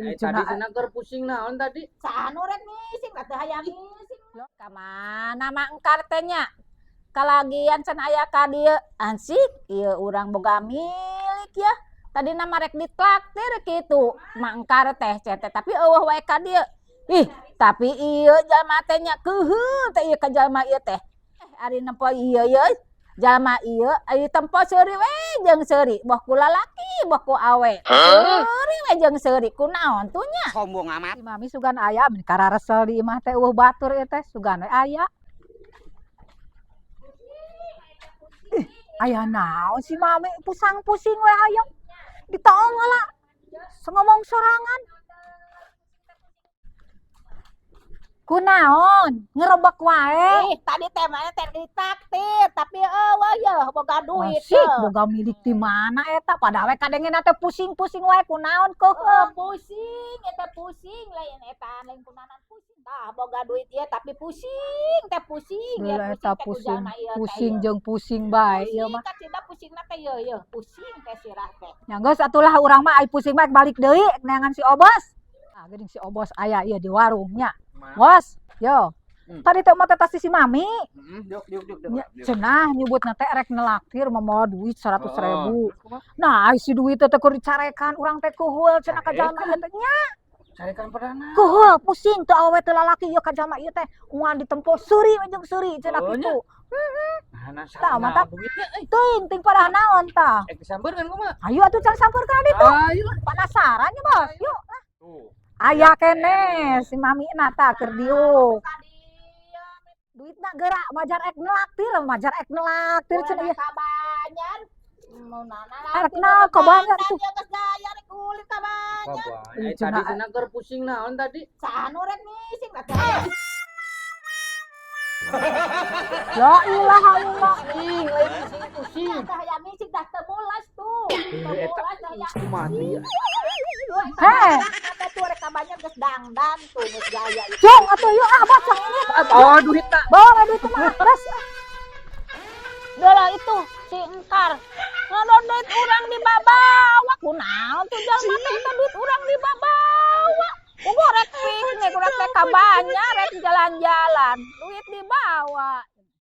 Eh, Cenah. tadi cenah keur pusing naon tadi? Saha nu rek ngising atuh hayang ngising. Ka mana Mak Engkar teh nya? Kalagian can aya ka dieu. Ansik ieu urang boga milik ya. Tadi nama rek ditraktir kitu. Mak Engkar teh cete tapi euweuh wae ka dieu. Ih, tapi ieu jalma teh nya keuheul teh ieu ka jalma ieu teh. Eh, ari nempo ieu ye jalma ieu ari tempo seuri we jeung seuri, boh ku lalaki boh ku awe. Seuri we jeung seuri, kunaon tuh nya? Sombong amat. Si Mami sugan aya mun kararesel di imah teh euweuh batur ieu teh sugan we aya. Ih, aya naon si Mami pusang-pusing we aya. Ditoong heula. Ngomong sorangan. Kunaon? Ngerebek wae. Ih, tadi teh mana teh ditaktir, tapi euweuh ye boga duit. Asik, boga milik di mana eta? Pada we kadengena teh pusing-pusing wae kunaon Oh, keuheul. Pusing, eta pusing lain eta lain kunaon pusing. Tah boga duit ieu tapi pusing teh pusing ya. Geula eta teh ku pusing, jalma ieu teh, pusing ieu. Jeung pusing bae ieu Pusing mah. Kacida pusingna teh ieu ieu, pusing teh sirah teh. Nya geus atulah urang mah ai pusing mah balik deui neangan si Obos. Ah, geuning si Obos aya ieu di warungnya. Bos, yo. Tadi teh mah teh tas si Mami. Heeh, diuk diuk diuk diuk. Nya, cenah nyebutna teh rek nelaktir mawa duit 100 ribu. Terus kumaha? Nah, ai si duit teh keur dicarekan urang teh keuheul cenah ka jalma ieu teh nya. Carekan padana. Keuheul pusing teu awewe teu lalaki ieu ka jalma ieu teh unggal ditempo seuri we jeung seuri cenah Oh, nya. kitu. Nah, nah, Tah, mantap. duitnya euy. Teuing ting pada naon tah. Eh, disampeurkeun kumaha? Ayo atuh can sampeurkeun ditu. Ayo lah. Penasaran nya, Bos. Yuk. Tuh. Aya keneh si Mami na tah keur diuk. Duitna geura majar ek nelaktir cenah ieu. Ka Banjar. Mau nana Arek naon ka Banjar tuh? Geus gaya rek ulin ka Banjar. Eh, Ih, tadi cenah. cenah keur pusing naon tadi? Saha nu rek ngising atuh hayang. La ilaha illallah. Pusing, lain pusing pusing. Tah hayang ngising dah teu mulas tuh. Teu Eh, eta mulas dah hayang. kumaha tuh ieu? Heh. Eta tuh rek ka Banjar geus dangdan tuh geus gaya itu. Jong atuh yuk ah bos ini. Oh, duit tak. Bawa we duit mah. Terus. Dolah itu si Engkar. Ngadon duit urang dibabawa. Kunaon tuh jalma teh eta duit urang dibabawa. Kudu rek piknik, rek teh ka Banjar, rek jalan-jalan. Duit dibawa.